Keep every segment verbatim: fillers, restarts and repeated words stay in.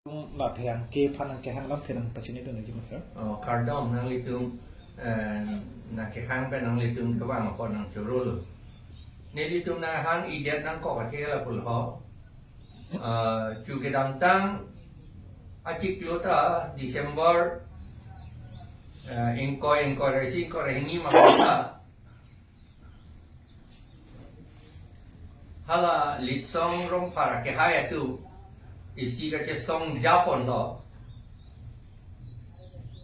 Tum la pherangke aphan nangkehang alam the nangpachini dun nangji ma sir. Oh, kardom nanglitum, eh, nangkehang pen nanglitum kevang apot nangchorolo. Nelitum nanghang idet nangkok athe la pulo. Eh, chu kedamtang achiklo ta December, eh, ingkoi, ingkoi ra isi, ingkoi ra hini ma ta. Hala Litsong Rongphar akehai atum isi kachesong japonlo.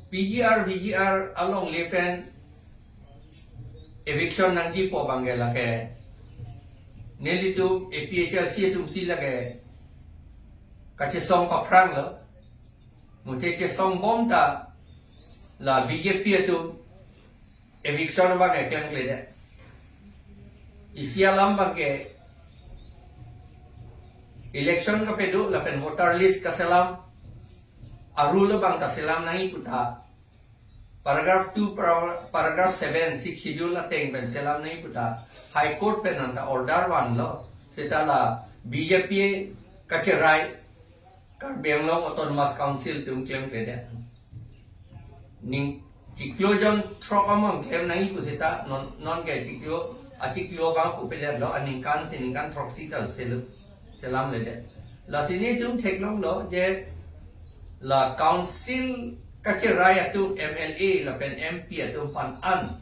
P G R, V G R alongle pen eviction nangjipo abangke lake nelitum A P H L C atum si lake kachesong paphranglo. Mute chesong bom ta la B J P atum eviction abang klemkledet. Isi alam abangke election kapedo lapen voter list kaselam, a-rule abang ta selam nangji pu ta, paragraph two, para-, paragraph seven, Sixth Schedule ateng pen selam nangji pu ta, High Court pen anta order vanlo. Seta la B J P kacherai Karbi Anglong Autonomous Council atum klemkledet. Ning chiklo jon throk among klem nangji pu seta non, nonke chiklo, achiklo abang pu pedet lo, aningkan si ningkan throksi ta selu, selamledet. Lasi nelitum theklonglo je la council kacherai atum M L A lapen M P atum aphan an,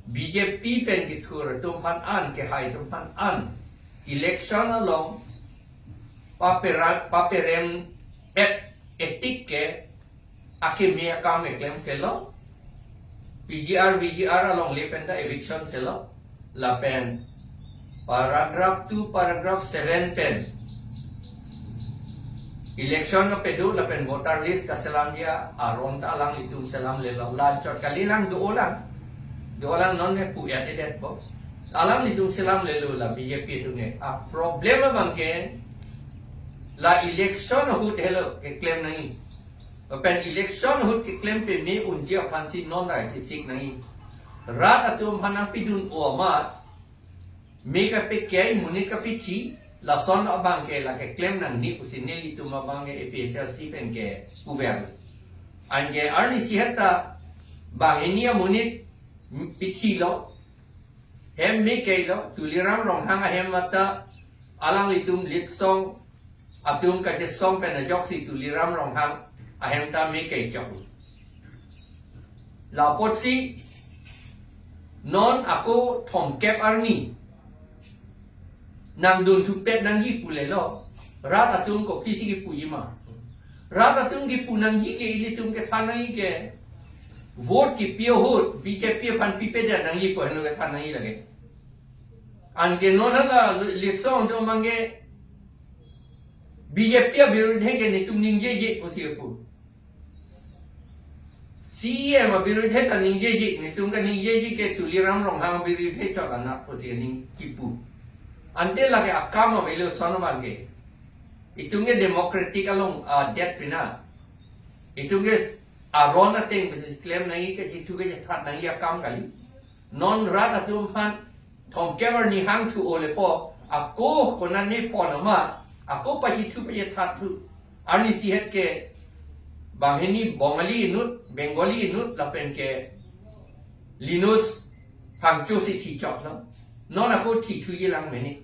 B J P pen kethur atum aphan an, kehai atum aphan an, election along papera-, paperem et etik ke akeme akam keklemkle lo. P G R, V G R alongle pen ta eviction selo. Lapen paragraph two, paragraph seven pen election kapedo lapen voter list kaselam dia aron ta alanglitum selamlelo. La chot kali, lang do-olang. Do-olang, non ne pu ya edet po. Alanglitum selamlelo la B J P atum ne. A-problem abangke la election ahut helo keklem nangji. Lapen election ahut keklem pame unji aphansi non rai chisik nangji. Rat atum aphan nangpidun-o amat, me kapekei, monit kapethi, lason abangke la keklem nangne pusi nelitum abangke A P H L C pen kepuver. Anke arnisi het ta banghini amonit pethilo, hem me keilo, Tuliram Ronghang ahem mata alanglitum Litsong atum kachesong pen ajoksi Tuliram Ronghang ahem ta me keichok. La apotsi non ako thomkep arni nangdun thupet nangji pulelo, rat atum kopisi kipuji ma? Rat atum kipu nangji ke ilitum kethan nangji ke vote kipi ahut B J P aphan pipedet nangji pu henlo kethan nangji lake. Anke non hala Litsong atum abangke B J P abirudhe ke netum ningjeje pusi kepu. C E M abirudhe ta ningjeje, netum kaningjeje ke Tuliram Ronghang abirudhe chot anat pusi ning kipu. Ante lake akam avelo lason abangke. Itum ke democratic along adet pina. Itum ke aron ateng pusi klem nangji, kachithu kachethat nangji akam kali. Non rat atum aphan thomkep arni hangthu-o lepo, ako konane pon amat, ako pachithu pachethathu. Arnisi het ke banghini Bongali inut, Bengali inut lapen ke Linus Phangcho si thichoklo. Non ako thithuji lang mene.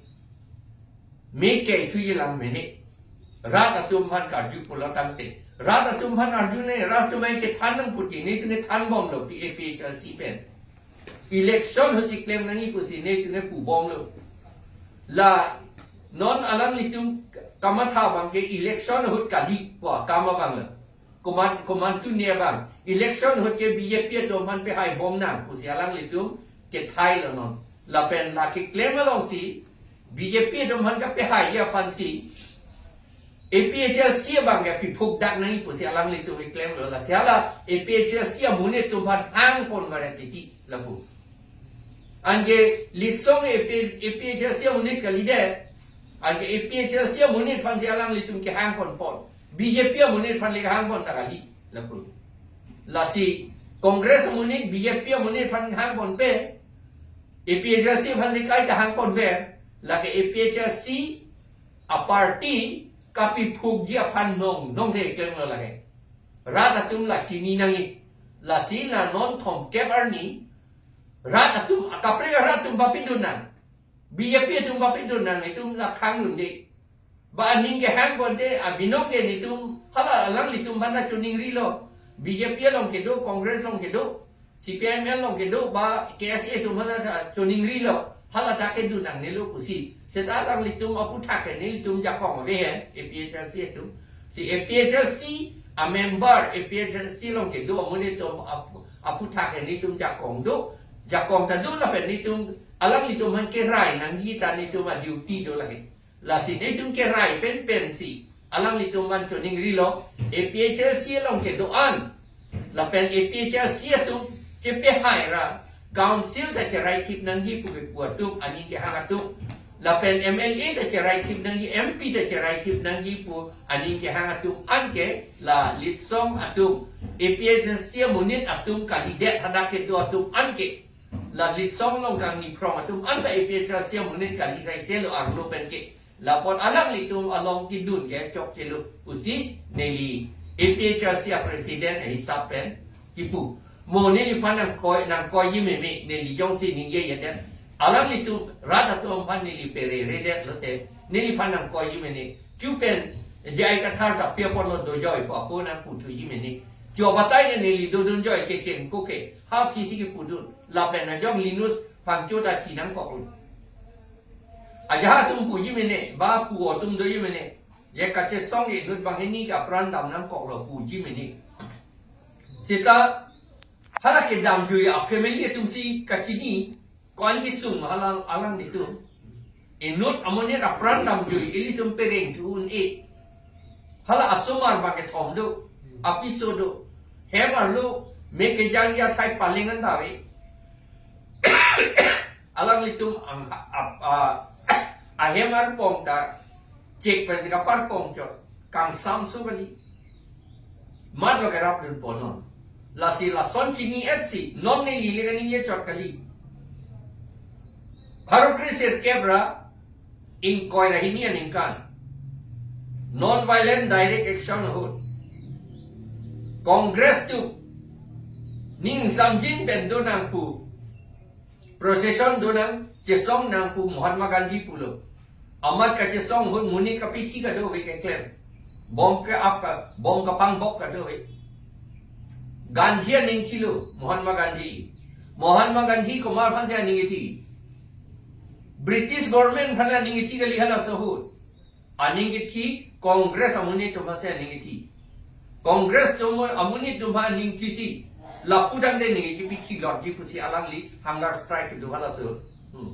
Me keithuji lang mene. Rat atum aphan karju pulo tangte, rat atum aphan arju ne, rat atum aphan kethan nangpuji, netum kethan bomlo, P A P H L C pen. Election ahut si klem nangji pusi netum kepu bomlo. La non alanglitum kamatha abangke election ahut kali pu akam abanglo. Komat, komat tu ne abang. Election ahut ke B J P atum aphan pehai bom nang pusi alanglitum kethailo non. Lapen la keklem alongsi B J P atum aphan kapehaiji aphansi A P H L C abangke piphuk dak nangji pusi alanglitum keklemlo. Lasi hala A P H L C amonit atum aphan hangpon varet titi lapu. Anke Litsong A P, A P H L C amonit kalidet. Anke A P H L C amonit aphansi alanglitum kehangponpon. B J P amonit aphan le kehangpon ta kali lapu. Lasi Congress amonit, B J P amonit aphan hangponpe, A P H L C aphansi kaita hangponver, lake A P H L C aparty kapiphukji aphan nong, nongse klemlo lake. Rat atum la chini nangji. Lasi la non thomkep arni rat atum, kaprek arat atum papidun nang. B J P atum papidun nang, itum la khang un de. Ba aning kehang bonte, abinong ke nitum, hala alanglitum aphan choningrilo. B J P along kedo, Congress along kedo, C P I M L along kedo, ba K S A atum aphan choningrilo. Hala ta kedun nangnelo pusi. Seta alanglitum aphuthak ke nelitum jakong ave he, A P H L C atum. Si A P H L C a member, A P H L C along kedo amonit atum aphu-, aphuthak ke nelitum jakong do. Jakong ta do lapen nitum, alanglitum aphan kerai nangji ta nitum a duty do lake. Lasi nitum kerai pen pensi alanglitum aphan choningrilo, A P H L C along kedo-an lapen A P H L C atum chepehai ra council ta cheraithip nangji pu kepu atum, aning kehang atum, lapen M L A ta cheraithip nangji, M P ta cheraithip nangji pu aning kehang atum anke, la litsong atum, A P H L C amonit atum kalidet hadak kedo atum anke, la litsong along kangniphrong atum anta A P H L C amonit kali saiselo arlo penke. Lapot alanglitum along kedun ke chokchelo pusi neli A P H L C a president ahisap pen kipu. Mo neliphan nangkoi, nangkoiji meme, neli jongsi ningjeje det. Alanglitum rat atum aphan neli pereredet lote, neliphan nangkoiji meme. Chu pen J I Kathar ta pi apotlo dojoi pu ako nangputhuji meme. Chu abatai ke neli dodunjoi kecheng ko ke. Ha aphi si kepudun. Lapen ajok Linus Phangcho ta thi nangkoklo. Ajahak atum puji meme, ba pu atum doji meme. Je kachesong inut banghini ke apran dam nangkoklo puji meme. Seta hala kedamjui a family atum si kachini, ko-an kesung hala alanglitum. Inut amonit apran damjui ilitum pereng thu un-e. Hala asomar bang kethom do, apiso do. Hem arlo me kejangji athai paleng an dave. Alanglitum ang a, a, a, ahem arpong ta chek pen si kaparpong chot, kangsam su kali. Mat lo kerap dunpo non. Lasi lason chini-et si non neli le kaningje chot kali. Pharo kre sirkep ra ingkoi ra hini aningkan non violent direct action ahut Congress atum ning samjin pen do nang pu, procession do nang, chesong nang pu Mahatma Gandhi pulo. Amat kachesong ahut monit kapithi kadokave keklem. Bom ke-ap ka, bom kapangbok kadokave. Gandhi aning thilo, Mahatma Gandhi. Mahatma Gandhi komat aphan si aning kethi? British government aphan aning kethi kali halaso ahut. Aning kethi Congress amonit atum aphan si aning kethi. Congress atum amonit atum aphan aning kethi si, lapu tangte aning kethi pithi lotji pusi alangli hunger strike kedo halaso. Hmm.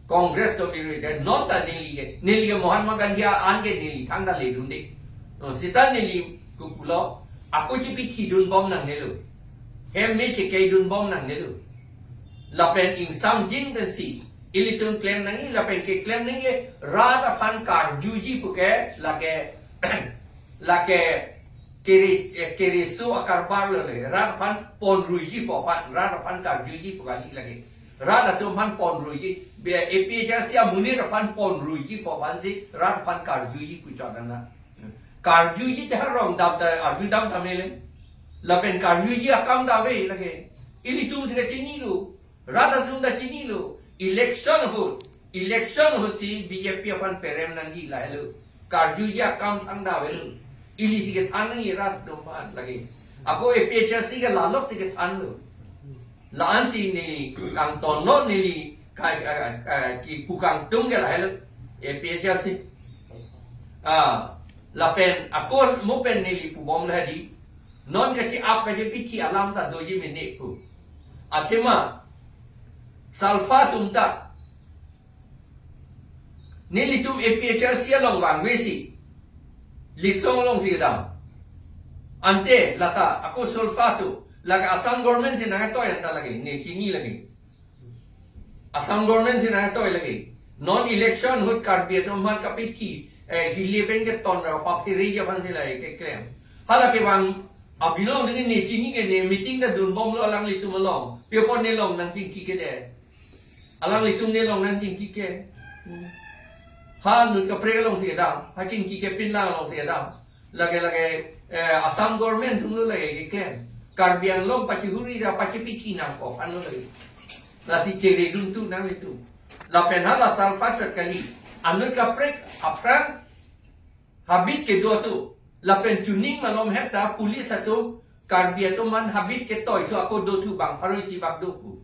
Congress atum biru ke non ta neli ke, neli ke Mahatma Gandhi a-an ke neli thangta ledunde. Oh, seta neli kopulo, ako chepithi dunbom nangnelo. Hem me chekei dunbom nangnelo. Lapen ingsamjin pensi ilitum klem nangji, lapen keklem nangji rat aphan karjuji puke lake, lake kere, eh, kereso akarbar lo le. Rat aphan ponruiji pu aphan, rat aphan karjuji pu kali lake. Rat atum aphan ponruiji, be A P H L C amonit aphan ponruiji pu aphan si rat aphan karjuji pu chot nang. Karjuji te ha rong dam ta arju dam ta mele. Lapen karjuji akam ta ave lake. Ilitum si kachinilo. Rat atum ta chinilo. Election ahut, election ahut si B J P aphan perem nangji lahelo. Karjuji akam thangta avelo. Ili si kethan nangji rat atum aphan lake. Ako A P H L C ke lalok si kethanlo. La-an si neli kangtonlo, neli ka, ka, ka, kipu kangtung ke lahelo A P H L C. Ah, lapen ako mo pen neli pubom lahadi. Non kache-ap kachepithi alam ta doji mene pu. Athema SALFA atum ta nelitum A P H L C along vangvesi, Litsong along si kedam. Ante lata ako SALFA atum, lake Assam government si nangtoi anta lake, ne chini lake. Assam government si nangtoi lake. Non election ahut Karbi atum aphan kapithi, eh, hile pen keton ra paphere ja aphan si lake keklem. Hala kevang abinong dingin ne chini ke, ne meeting ta dunbomlo alanglitum along. Pi apot ne long nangchingki ke de. Alanglitum ne long nangchingki ke. Hmm. Ha inut kaprek alongsi kedam, ha chingki kepinlang alongsi kedam. Lake lake, eh, Assam government atumlo lake keklem. Karbi Anglong pachihuri ra pachipichi nangkok anlo lake. Lasi cheredun tu nanglitum. Lapen hala salfa chot kali. Inut kaprek aphrang habit kedo atum. Lapen chuning malom het ta police atum Karbi atum aphan habit ketoi thu ako do thu bang pharo isi bak do pu.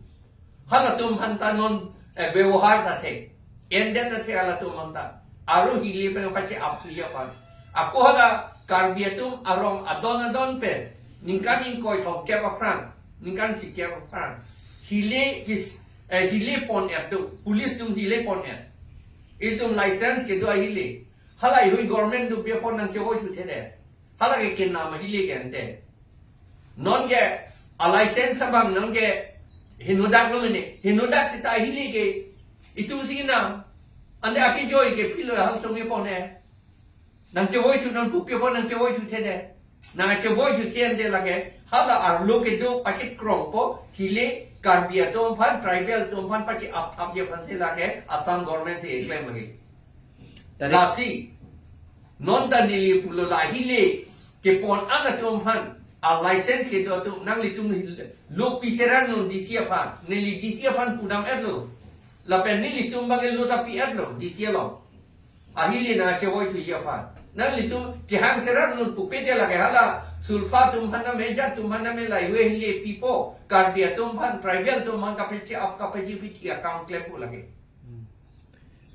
Halatum aphan ta non, eh, bebohar ta thek. Endet ta thek halatum aphan ta. Aro hile pen pache-ap thu aphan. Ako hala Karbi atum arong adon adon pen ningkan ingkoi thomkep aphrang, ningkan phlikep aphrang hile kis, eh, hile pon-et do. Police atum hile pon-et. Ilitum license kedo ahile. Hala ihui government atum pi apot nangchevoi thu thede. Hala ke kenam ahile ke ante. Non ke a license abang non ke henodak lo mene. Henodak seta ahile ke itum si kenam. Ante akejoi ke pilo halatum pi apot ne. Nangchevoi thu non pu pi apot nangchevoi thu thede. Nangchevoi thu the ante lake hala arlo kedo pachekrongpo hile Karbi atum aphan, tribal atum aphan pache-ap thapji aphan si lake Assam government si keklem lake. Tadi lasi non ta neli pulo la hile kepon-an atum aphan a license kedo atum nanglitum lo pi serak non D C aphan, neli D C aphan pudam-et lo. Lapen nelitum abang lo ta pi-et lo D C along. Ahile nangchevoi thuji aphan. Nanglitum chehang serak non pupe de lake hala sulfa atum aphan name, jat atum aphan name la ihui ahile pipo, Karbi atum aphan, tribal atum aphan kapache-ap kapachipichi akam klempo lake. Hmm.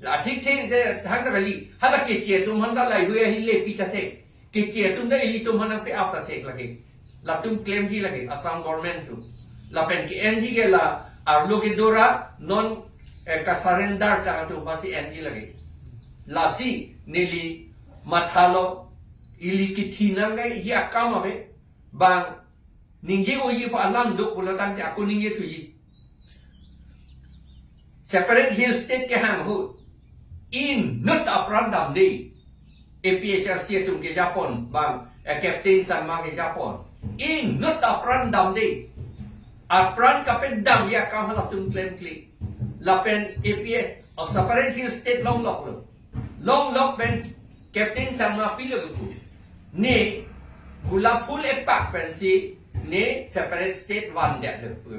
La thik thik de thang ta kali. Hala Keche atum aphan ta la ihui ahile pi ta thek. Keche atum ta ilitum aphan nangpe-ap ta thek lake. Latum klemji lake Assam government atum. Lapen ke-enji ke la arlo kedo ra non, eh, ka surrender tang atum aphansi enji lake. Lasi neli mathalo ili kithi nang ke iji akam ave. Bang ningje oji pa alam do pulo tangte ako ningje thuji. Separate Hill State kehang ahut inut apran damde. A P H L C atum kejapon bang, eh, Captain Sangma kejapon. Inut apran damde. Apran kapedamji akam halatum klemkle. Lapen A P H, oh, Separate Hill State longlok lo. Longlok pen Captain Sangma pilo pu. Ne gulap phul epak pensi ne separate state vandet lo pu.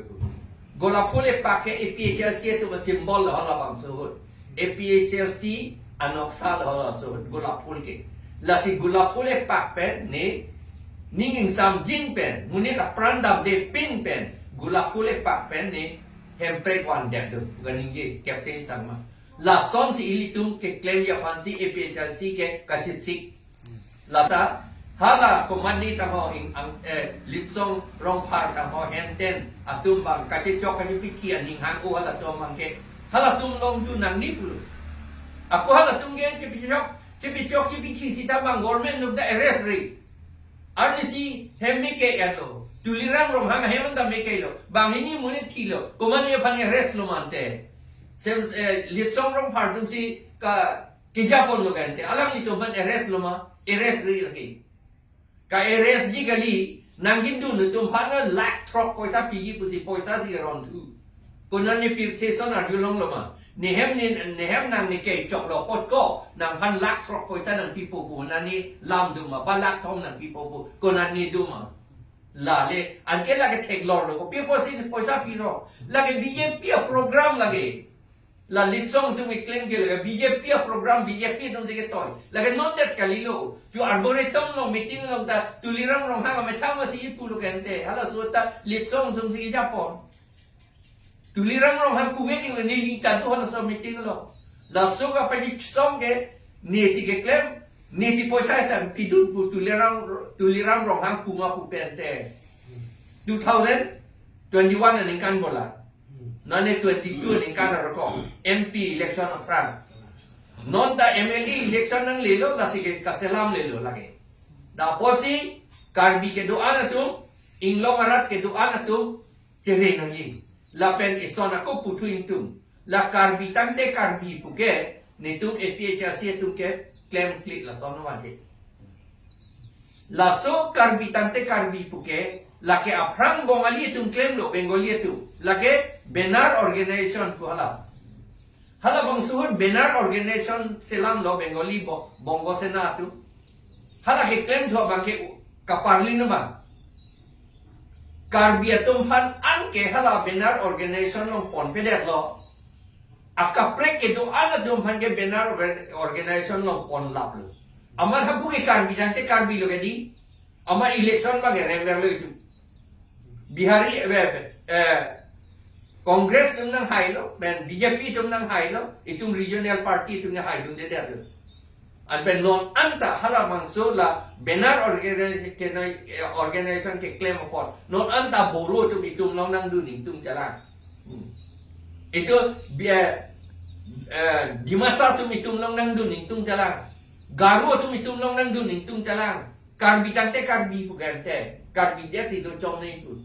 Gulap phul epak ke A P H L C atum asymbol lo halabangso ahut. A P H L C anoksa lo halabangso ahut gulap phul ke. Lasi gulap phul epak pen ne ning ingsamjin pen, monit apran damde pin pen, gulap phul epak pen ne hemprek vandet lo pu kaningje Captain Sangma. Lasonsi ilitum keklemji aphansi A P H L C ke kachesik. Lata hala komatne tangho ing ang, eh, Litsong Rongphar tangho henten atum bang kachechok kachepichi aning hang-o halatum abang ke. Halatum longdun nangne pulo. Ako halatum ke chepichok, chepichok chepichi sita bang government atum ta arrest ri. Arnisi hem meke-et lo. Tuliram Ronghang hem ta meke lo. Banghini monit thilo. Komatne aphan arrest lo ma ante. Sem, eh, Litsong Rongphar atumsi ka, kejapon lo ke ante. Alanglitum aphan arrest lo ma. Arrest ri lake. Ka-arrestji kali. Nangkedun atum aphan lakh throk poisa piji pusi poisa si ron thu. Konatne pirthe ason arjulong lo ma. Nehem ne, nehem nang neke choklo apot ko, nangphan lakh throk poisa nangpipo pu, nani lam do ma, ba lakh thom nangpipo pu, konatne do ma. Lale, anke lake theklor lo, kopi apotsi poisa pilo. Lake B J P aprogram lake. La Litsong atum keklem ke lake, B J P aprogram, B J P atumsi ketoi. Lake non det kali lo. Chu Arboretum along meeting along ta, Tuliram Ronghang amethang masi ipu lo ke ante. Halaso ta Litsong atumsi kejapon. Tuliram Ronghang kuwe ni neli ta do halaso meeting lo. Laso kapachesong ke nesi keklem, nesi poisa ta pidun pu Tuliram, Tuliram Ronghang kunga pu pen te. Two thousand twenty-one aningkan bola. Nane twenty-two aningkan aroko M P election aphrang. Non ta M L A election nanglelo, lasi ke kaselam lelo lake. Dak apotsi Karbi kedo-an atum, inglong arat kedo-an atum, chere nangji. Lapen ison ako puthu ingtung. La Karbi tangte Karbi puke, netum A P H L C atum ke klemkle lason vandet. Laso Karbi tangte Karbi puke, lake aphrang Bongali atum klemlo, Bengali atum. Lake Benar Organization pu hala. Halabangso ahut banner organization selamlo Bengali bo-, Bongo Sena atum. Hala keklem thu abangke kaparli no bang. Karbi atum aphan anke hala banner organization along ponpedetlo. Akaprek kedo-an atum aphan ke banner organ-, organization along ponlaplo. Amat hapu ke Karbi tangte Karbi lo ke di. Amat election abangke remverlo itum. Bihari, eh, eh, Congress atum nanghailo, pen B J P atum nanghailo, itum regional party atum nanghaidundedetlo. Anpen non anta halabangso la banner organi-, kena-, eh, organization keklem apot. Non anta Boro atum itum along nangdun ingtung chelang. Hmm. Itum bi-, eh, eh, Dimasa atum itum along nangdun ingtung chelang. Garo atum itum along nangdun ingtung chelang. Karbi tangte Karbi pu tangte. Karbi det si do chom nangji pu.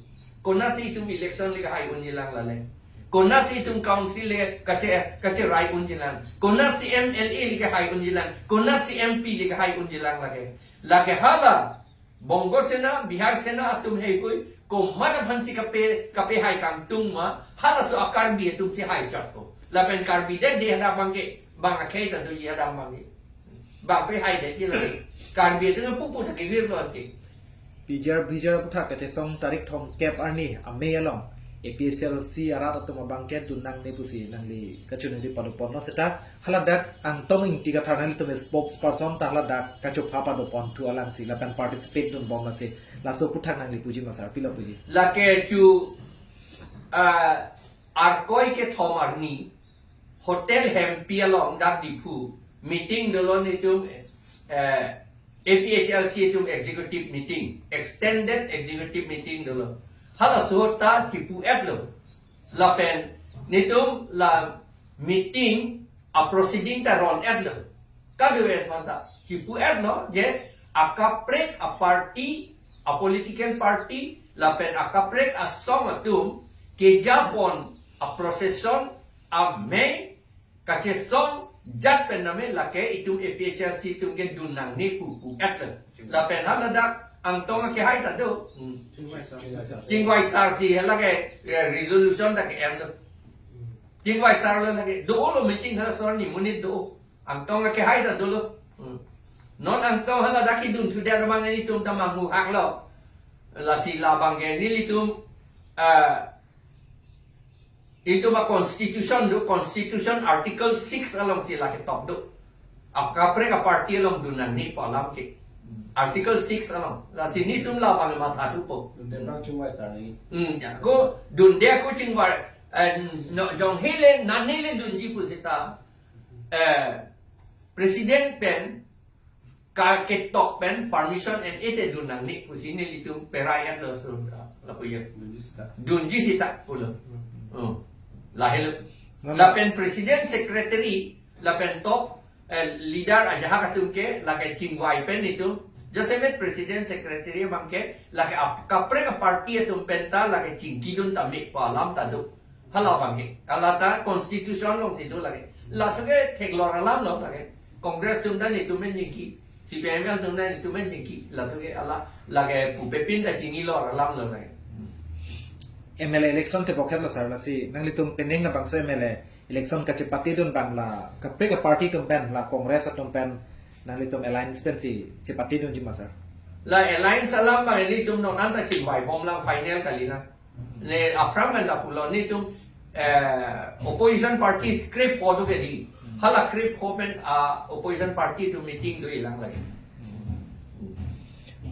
Konatsi itum election le kahai unji lang lale. Konatsi itum council le kache-, kacherai unji lang. Konatsi M L A le kahai unji lang. Konatsi M P le kahai unji lang lake. Lake hala Bongo Sena, Bihar Sena atum heihui, komat aphansi kape, kapehai kangtung ma, halaso a-Karbi atumsi haichotpo. Lapen Karbi det de hadak abangke, bang akhei ta doji hadak abangke. Bang pehai detji lake. Karbi atum pupu ta kevirlo anke. P G R, P G R aphuthak kachesong tarik thomkep arni amei along A P H L C arat atum abangke dun nangne pusi nangli kachiningri padoponlo seta haladak Angtong Ingti Kathar nanglitum spokesperson ta haladak kachopha padoponthu alangsi lapen participate dunbom lasi laso aphuthak nangli puji ma sir, pilo puji? Lake chu, ah, Arkoi kethom arni Hotel Hempi along dak Diphu meeting dolo netum, eh, A P H L C atum executive meeting, extended executive meeting dolo. Halaso ta chipu-etlo. Lapen netum la meeting a-proceeding ta ron-etlo. Kado-et mata chipu-etlo je akaprek a-party, a-political party, lapen akaprek asong atum kejapon a-procession amei kachesong jat pen name lake itum A P H L C atum ke dun nangne pu pu-etlo. Lapen haladak Angtong akehai ta do. Hmm. Chingvai sar. Chingvai sar si halake, eh, resolution ta ke-enlo. Chingvai sarlo lake. Dolo meeting halaso arni monit do. Angtong akehai ta dolo. Hmm. Non Angtong haladak kedun sudah abang nelitum ta manghu haklo. Lasi labang ke nelitum, eh, itum a-constitution do, constitution article six alongsi lake tok do. Akaprek a-party along dun nangne pu alam ke. Article six along. Lasi netum labang matha thupo. Dunde abang chingvai sar ni. Hmm, ya, ko dunde ko chingvai, eh, no, jong hele, nangne le dunji pu seta, eh, president pen ka ketok pen permission en-e te dun nangne pusi nelitum perai-etlo sir, lapu ya. Dunji sita. Dunji sita pulo. Hmm. Hmm. Lahelo. Lapen president, secretary, lapen top, eh, leader ajahak atum ke lake chingvai pen itum. Jasemet president, secretary abang ke lake ap-, kaprek a-party atum pen ta lake chingkidun tame pu alam ta do. Halabang ke. Hala ta constitution alongsi do lake. Latum ke theklor alamlo lake. Congress atum ta netum pen chingki. C P I M L atum ta netum pen chingki. Latum ke hala lake pupepin ta chinilor alamlo lake. M L A election te bokhet lo sir, lasi nanglitum penang labangso M L A election kachepatedun abang la kaprek a-party atum pen, la Congress atum pen nanglitum alliance pensi chepatedunji ma sir? La alliance alam abang nelitum non anta chingvaibom lang, final kali lang. Ne aphrang pen lapulo netum, eh, opposition party krepho do ke di. Hala krepho pen, ah, opposition party atum meeting do-i lang lake.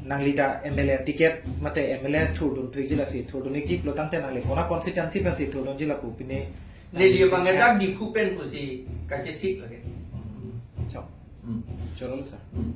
Nangli ta M L A ticket mate M L A thurdun thuji lasi thurdun-ikji pulo tangte nangli kona constituency pensi thurdunji lapu pine? Neli abang dak Diphu pen pusi kachesik lake. Chok. Hmm. Chorolo sir. Hmm.